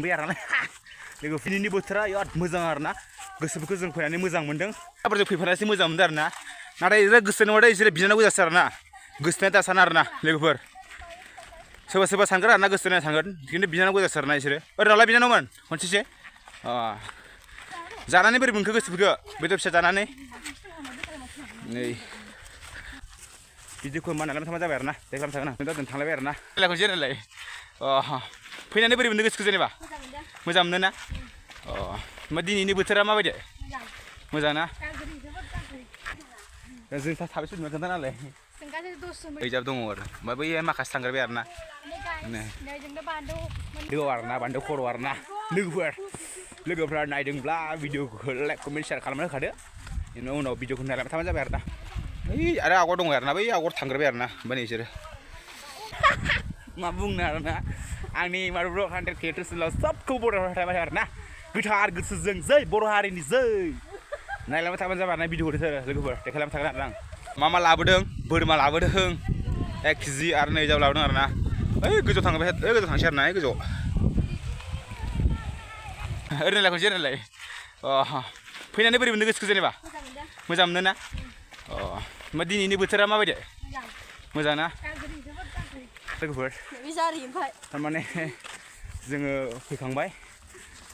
थांबाय आरो ना लोगोफोरनि बोथोरा बिराद मोजां आरो ना गोसोफोरखौ जों फैनानै मोजां मोनदों जों फैफानासो मोजां मोनदों आरो ना नाथाय गोसो नङाथाय बिसोरो बिनानाव गोजासो आरो ना गोसोनाया दा साना आरो ना लोगोफोर सोरबा सोरबा सानगोन आरो ना गोसोनाया सानगोन खिन्थु बिनानाव गोजासो आरो ना बिसोरो ओरैनालाय बिनानावमोन खनसेसो जानानै बोरै मोनखो गोसोफोरखौ बेदर फिसा जानानै नै बिदिखौ मानालाम थांबा जाबाय आरो ना देखायलाम थागोन आं दा जों थांलायबाय आरो ना रायलायखौ जेरायलाय फैनानै बोरै मोनदों गोसोखौ जेनेबा मोजां मोनो ना ओमफ्राय दिनैनि बोथोरा माबायदि मोजां ना जों थाबै सुबिदा खोन्था नालाय रिजार्भ दङ आरो ओमफ्राय बै माखासे थांग्राबाय आरो ना दोआव आरो ना बान्दो खर' आरो ना लोगोफ्रा नायदोंब्ला भिडिअखौ लाइक कमेन्ट शेयार खालामना होखादो बेनि उनाव भिडिअखौ नायलांबाय थाबानो जाबाय आरो ना ओइ आरो आगर दङ आरो ना बै आगर थांग्राबाय आरो ना ओमफ्राय बिसोरो मा बुंनो आरो ना आंनि vlog100k ट्रेसलाव सबखौ बर' थाबाय आरो ना गोथार गोसोजों जै बर' हारिनि जै नायलांबाय थाबानो जाबाय आरो ना भिडिअखौ लोगोफोर देखायलांबाय थागोन आरो आं मा लाबोदों बोरमा लाबोदों 1 केजि आरो नै जाब लाबोदों आरो ना ओइ गोजौआव थांबाय गोजौआव थांसै आरो ना गोजौआव ओरैनोलायखौ जेरायलाय फैनानै बोरै मोनदों गोसोखौ जेनेबा मोजां मोनो ना ओमफ्राय दिनैनि बोथोरा माबायदि मोजां ना लोगोफोर थारमाने जोङो फैखांबाय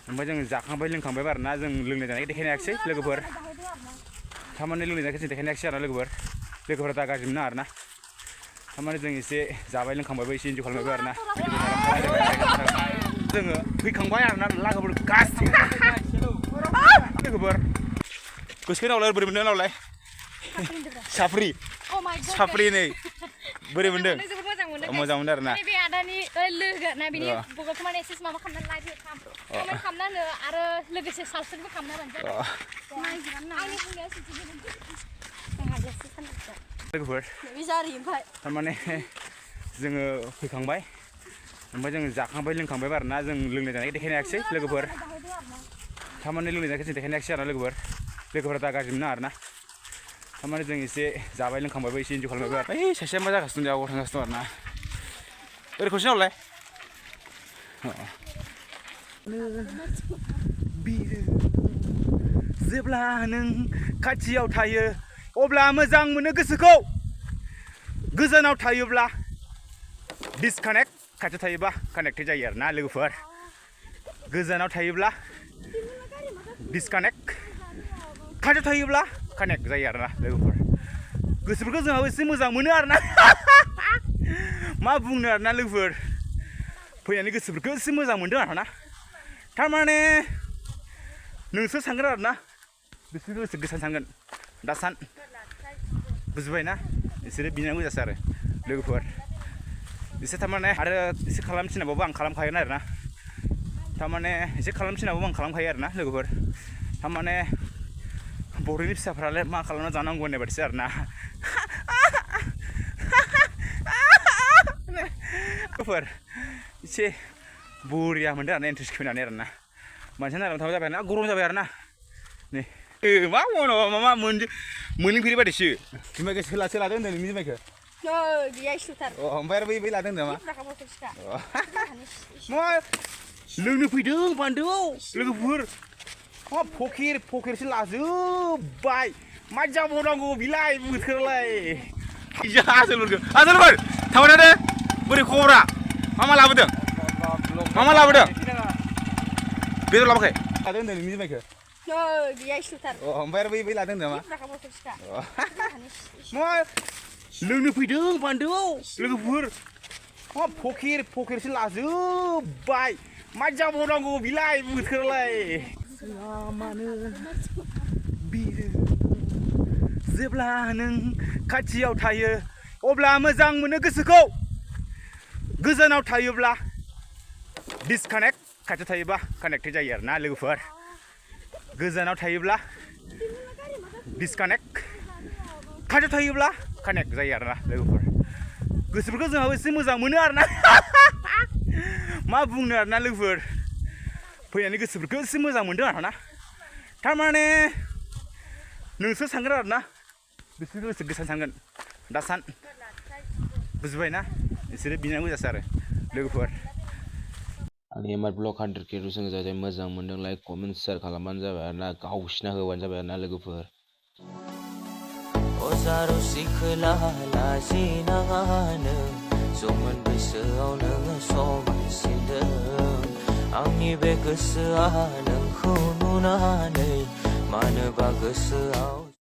ओमफ्राय जों जाखांबाय लोंखांबाय आरो ना जों लोंनाय जानायखौ देखायनो हायाखिसै लोगोफोर थारमाने लोंनाय जानायखौ जों देखायनो हायाखिसै आरो ना लोगोफोरा दा गाज्रि मोना आरो ना थारमाने जों एसे जाबाय लोंखांबायबो एसे इन्जय खालामबायबो आरो ना जोङो फैखांबाय आरो ना लोगोफोर गासिबो लोगोफोर गोसोखौ नावलाय बोरै मोनदों नावलाय साफ्रि नै बोरै मोनदों मोजां मोनदों आरो ना बे आदानि लोगो ना बिनि बगलखौ माने एसे माबा खालामनानै लाइभ कमेन्ट खालामनानो आरो लोगोसे साबस्क्राइबबो खालामना लोगोफोर थारमाने जोङो फैखांबाय ओमफ्राय जों जाखांबाय लोंखांबाय आरो ना जों लोंनाय जानायखौ देखायनो हायाखिसै लोगोफोर थारमाने लोंनाय जानायखौ जों देखायनो हायाखिसै आरो ना लोगोफोरा दा गाज्रि मोना आरो ना थारमाने जों एसे जाबाय लोंखांबायबो एसे इन्जय खालामबायबो आरो ओइ सासेया मा जागासिनो दं आगर थांगासिनो दं आरो ना ओरै खनसे नावलाय जेब्ला नों खाथियाव थायो अब्ला मोजां मोनो गोसोखौ गोजानाव थायोब्ला डिसकानेक्ट खाथियाव थायोबा कानेक्टेड जायो आरो ना लोगोफोर गोजानाव थायोब्ला डिसकानेक्ट खाथियाव थायोब्ला कानेक्ट जायो आरो ना लोगोफोर गोसोफोरखौ जोंहाबो एसे मोजां मोनो आरो ना मा बुंनो आरो ना लोगोफोर फैनानै गोसोफोरखौ एसे मोजां मोनदों आरो ना थारमाने नोंसोर सानगोन आरो ना बिसोर गोसो सानगोन दा सान बुजिबाय ना बिसोरो बिनानै मोजांसो आरो लोगोफोर बिसोर थारमाने आरो एसे खालामफिनाबाबो आं खालामखागोन आरो ना थारमाने एसे खालामफिनाबाबो आं खालामखायो आरो ना लोगोफोर थारमाने बर'नि फिसाफ्रालाय मा खालामना जानांगौ होननाय बायदिसो आरो ना लोगोफोर एसे बरिया मोनदों आरो ना इन्ट्रेस्ट फैनानै आरो ना मानसिया नायलांबाय थाबा जाबाय ना गरम जाबाय आरो ना नै मा मा मोनलोंफेरि बायदिसो जुमायखौ सोलादो होनदों नोंनि जुमायखौ ओमफ्राय आरो बै लादों होनदों मा लोंनो फैदों बान्दोआव लोगोफोर फकेरसो लाजोब्बाय मा जाबावनांगौ बिलाय बोथोरालाय आसोलफोर थांबाय थादो बोरै खबरा मा लाबोदों मा लाबोदों बेदर लाबोखै लादों होनदों नोंनि जुमायखौ ओमफ्राय आरो बै लादों होनदों मा लोंनो फैदों बान्दोआव लोगोफोर फकेरसो लाजोब्बाय मा जाबावनांगौ बिलाय बोथोरालाय जेब्ला नों खाथियाव थायो अब्ला मोजां मोनो गोसोखौ गोजानाव थायोब्ला डिसकानेक्ट खाथियाव थायोबा कानेक्टेड जायो आरो ना लोगोफोर गोजानाव थायोब्ला डिसकानेक्ट खाथियाव थायोब्ला कानेक्ट जायो आरो ना लोगोफोर गोसोफोरखौ जोंहाबो एसे मोजां मोनो आरो ना मा बुंनो आरो ना लोगोफोर फैनानै गोसोफोरखौ एसे मोजां मोनदों आरो ना थारमाने नोंसोर सानगोन आरो ना बिसोर गोसो सानगोन दा सान बुजिबाय ना बिसोरो बिनानै मोजांसो आरो लोगोफोर आंनि एमार ब्लग 100k जों जाहाथे मोजां मोनदों लाइक कमेन्ट शेयार खालामबानो जाबाय आरोना गावसिना होबानो जाबाय आरोना लोगोफोर अजारु सिखोला लाजिनाङानो जौमोन बैसोआव नोङो समायसिनदों आंनि बे गोसोआ नोंखौ नुनानै मानोबा गोसोआव